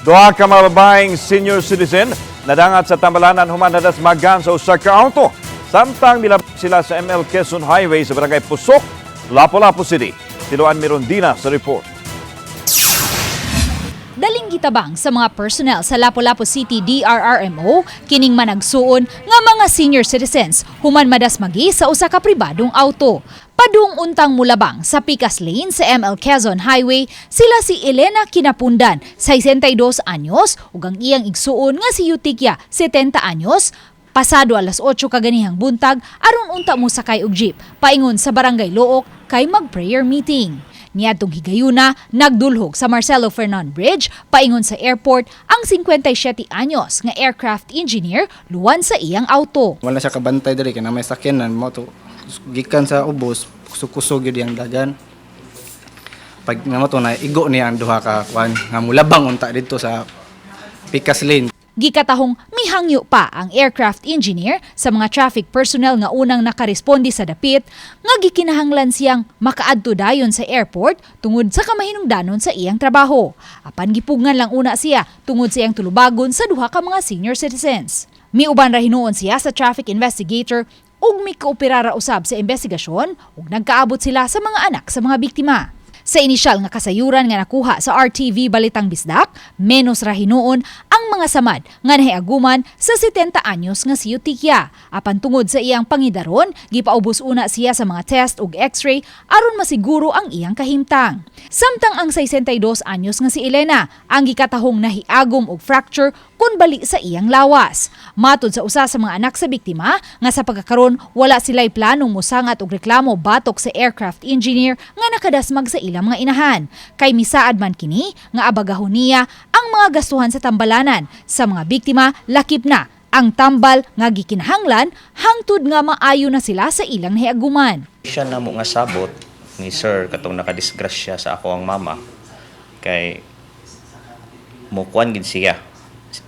Duha ka mga babaeng senior citizen nadangat sa tambalanan human nadasmagan sa usa ka auto. Samtang milabang sila sa ML Quezon Highway sa Barangay Pusok, Lapu-Lapu City. Si Luan Mirondina sa report. Daling gitabang sa mga personnel sa Lapu-Lapu City DRRMO kining managsuon nga mga senior citizens human madasmagi sa usa ka pribadong auto. Padung untang mulabang sa Picas Lane sa ML Quezon Highway sila si Elena Kinapundan, 62 anyos, ug ang iyang igsuon nga si Eutiquia, 70 anyos, pasado alas 8 kaganihang buntag aron unta mo sakay og jeep paingon sa Barangay Looc kay mag-prayer meeting. Niadtong higayuna, nagdulhog sa Marcelo Fernan Bridge paingon sa airport ang 57 anyos nga aircraft engineer luwan sa iyang auto. Wala siya kabantay diri kay na may sakyanan mo to, gikan sa ubos, kusog-kusog gyud ang dagan. Pag nga mo to na igo niya ang duha ka kuan nga mulabang unta didto sa Picas Lane. Gikatahong mihangyo pa ang aircraft engineer sa mga traffic personnel nga unang nakaresponde sa dapit nga gikinahanglan siyang makaadto dayon sa airport tungod sa kamahinungdanon sa iyang trabaho. Apan gipugngan lang una siya tungod sa iyang tulubagon sa duha ka mga senior citizens. Miuban ra hinuon siya sa traffic investigator ug mikooperar ra usab sa investigasyon ug nagkaabot sila sa mga anak sa mga biktima. Sa inisyal nga kasayuran nga nakuha sa RTV Balitang Bisdak, menos ra hinuon ang mga samad nga nahiaguman sa 70 anyos nga si Eutiquia. Apan tungod sa iyang pangidaron, gipaubos una siya sa mga test ug x-ray aron masiguro ang iyang kahimtang. Samtang ang 62 anyos nga si Elena, ang gikatahong nahiagom og fracture kun bali sa iyang lawas. Matod sa usa sa mga anak sa biktima nga sa pagkakaron wala sila'y planong mosangat og reklamo batok sa aircraft engineer nga nakadasmag sa ilang mga inahan. Kay misaad man kini nga abagahon niya ang mga gastuhan sa tambalanan sa mga biktima, lakip na ang tambal nga gikinahanglan hangtod nga maayo na sila sa ilang nahiaguman. Siya na mo nga sabot ni sir katong nakadisgrasya sa ako ang mama kay mo kuan gid siya,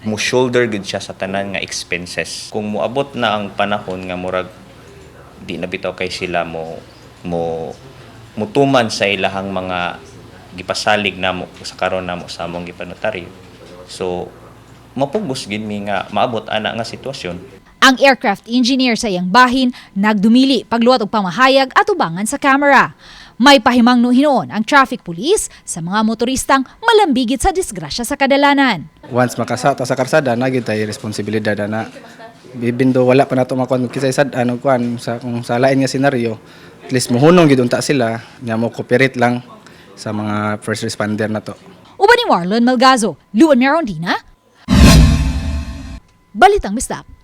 mo shoulder gid siya sa tanan nga expenses kung moabot na ang panahon nga murag di na bitaw kay sila mo mo mutuman sa ilahang mga gipasalig namo sa karon namo sa among gipanotaryo. So mapugos gid mi nga maabot ana nga sitwasyon. Ang aircraft engineer sa iyang bahin nagdumili pagluwat og pamahayag atubangan sa camera. May pahimangno hinuon ang traffic police sa mga motoristang malambigit sa disgrasya sa kadalanan. Once makasa ta sa karsada na gyud tay responsibilidad na. Even though wala pa nato makuan kisay sad ano kuan sa kung sa lain nga senaryo, at least muhunong gyud unta sila nya mo cooperate lang sa mga first responder na to. Uban ni Marlon Malgazo, Luan Merondina, Balitang Bisdak.